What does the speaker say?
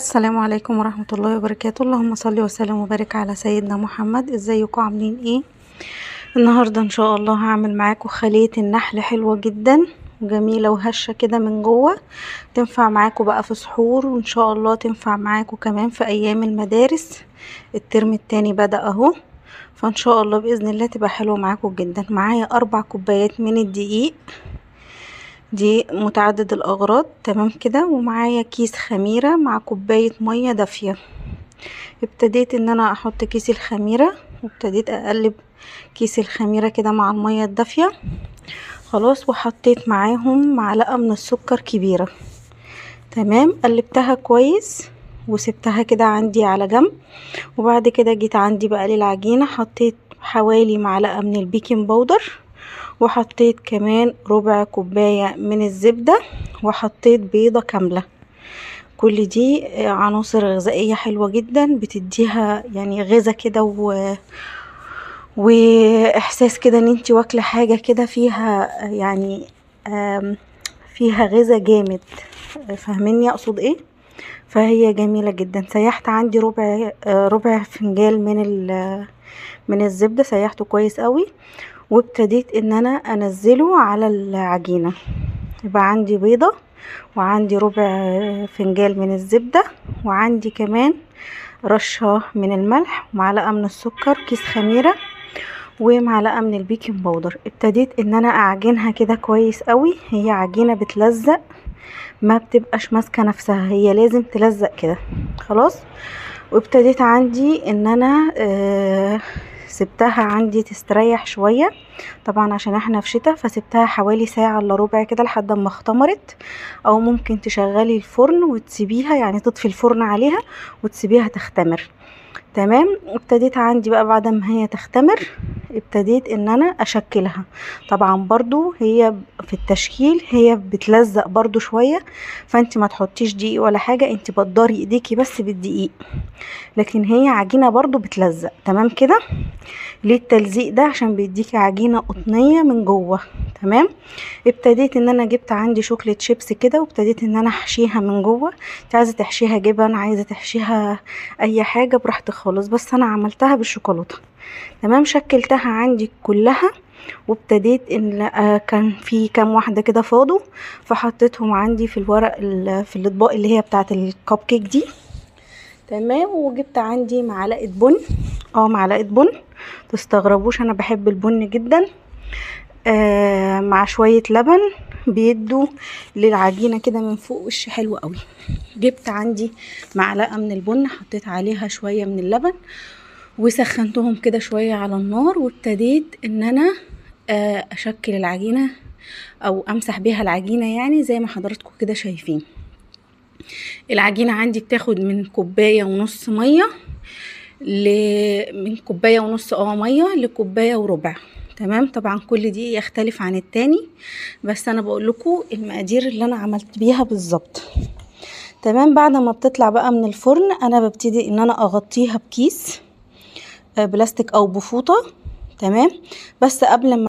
السلام عليكم ورحمة الله وبركاته. اللهم صل وسلم وبارك على سيدنا محمد. ازيكم عاملين ايه؟ النهاردة ان شاء الله هعمل معاكم خلية النحل حلوة جدا وجميلة وهشة كده من جوه، تنفع معاكم بقى في سحور، وان شاء الله تنفع معاكم كمان في ايام المدارس. الترم التاني بدأ اهو، فان شاء الله بإذن الله تبقى حلوة معاكم جدا. معايا 4 كوبايات من الدقيق، دي متعدد الأغراض، تمام كده. ومعايا كيس خميرة مع كوباية مية دافية. ابتديت ان انا احط كيس الخميرة، وابتديت اقلب كيس الخميرة كده مع المية الدافية خلاص، وحطيت معاهم معلقة من السكر كبيرة، تمام. قلبتها كويس وسبتها كده عندي على جنب. وبعد كده جيت عندي بقى للعجينة، حطيت حوالي معلقة من ال baking powder، وحطيت كمان ربع كوباية من الزبدة، وحطيت بيضة كاملة. كل دي عناصر غذائية حلوة جدا، بتديها يعني غذاء كده واحساس كده ان انتي واكلة حاجة كده فيها يعني فيها غذاء جامد، فاهميني اقصد ايه؟ فهي جميلة جدا. سيحت عندي ربع فنجان من الزبدة، سيحته كويس قوي، وابتديت ان انا انزله على العجينة. يبقى عندي بيضة، وعندي ربع فنجان من الزبدة، وعندي كمان رشة من الملح، ومعلقة من السكر، كيس خميرة، ومعلقة من ال baking powder. ابتديت ان انا اعجنها كده كويس قوي. هي عجينة بتلزق، ما بتبقاش ماسكة نفسها، هي لازم تلزق كده خلاص. وابتديت عندي ان انا سبتها عندي تستريح شوية، طبعا عشان احنا في شتاء، فسبتها حوالي ساعة الا ربع كده لحد ما اختمرت. او ممكن تشغلي الفرن وتسيبيها، يعني تطفي الفرن عليها وتسيبيها تختمر، تمام. ابتديت عندي بقى بعد ما هي تختمر، ابتديت ان انا اشكلها. طبعا برضو هي في التشكيل هي بتلزق برضو شوية، فانت ما تحطيش دقيق ولا حاجة، انت بتضري ايديكي بس بالدقيق، لكن هي عجينة برضو بتلزق، تمام كده. ليه التلزيق ده؟ عشان بيديكي عجينة قطنية من جوه، تمام. ابتديت ان انا جبت عندي chocolate chips كده، وابتديت ان انا احشيها من جوه. انت عايزة تحشيها جبن، عايزة تحشيها اي حاجة براحتك خالص، بس انا عملتها بالشوكولاتة، تمام. شكلتها عندي كلها، وابتديت ان كان في كام واحدة كده فاضوا، فحطيتهم عندي في الورق في الاطباق اللي هي بتاعه الكب كيك دي، تمام. وجبت عندي معلقه بن، معلقه بن، تستغربوش انا بحب البن جدا، مع شوية لبن، بيدوا للعجينه كده من فوق وش حلو قوي. جبت عندي معلقه من البن، حطيت عليها شوية من اللبن، وسخنتهم كده شوية على النار، وابتديت ان انا اشكل العجينة او امسح بيها العجينة، يعني زي ما حضراتكم كده شايفين. العجينة عندي بتاخد من كوباية ونص مية من كوباية ونص مية لكوبايه وربع، تمام. طبعا كل دي يختلف عن التاني، بس انا بقول لكم المقادير اللي انا عملت بيها بالظبط، تمام. بعد ما بتطلع بقى من الفرن، انا ببتدي ان انا اغطيها بكيس بلاستيك او بفوطه، تمام. بس قبل ما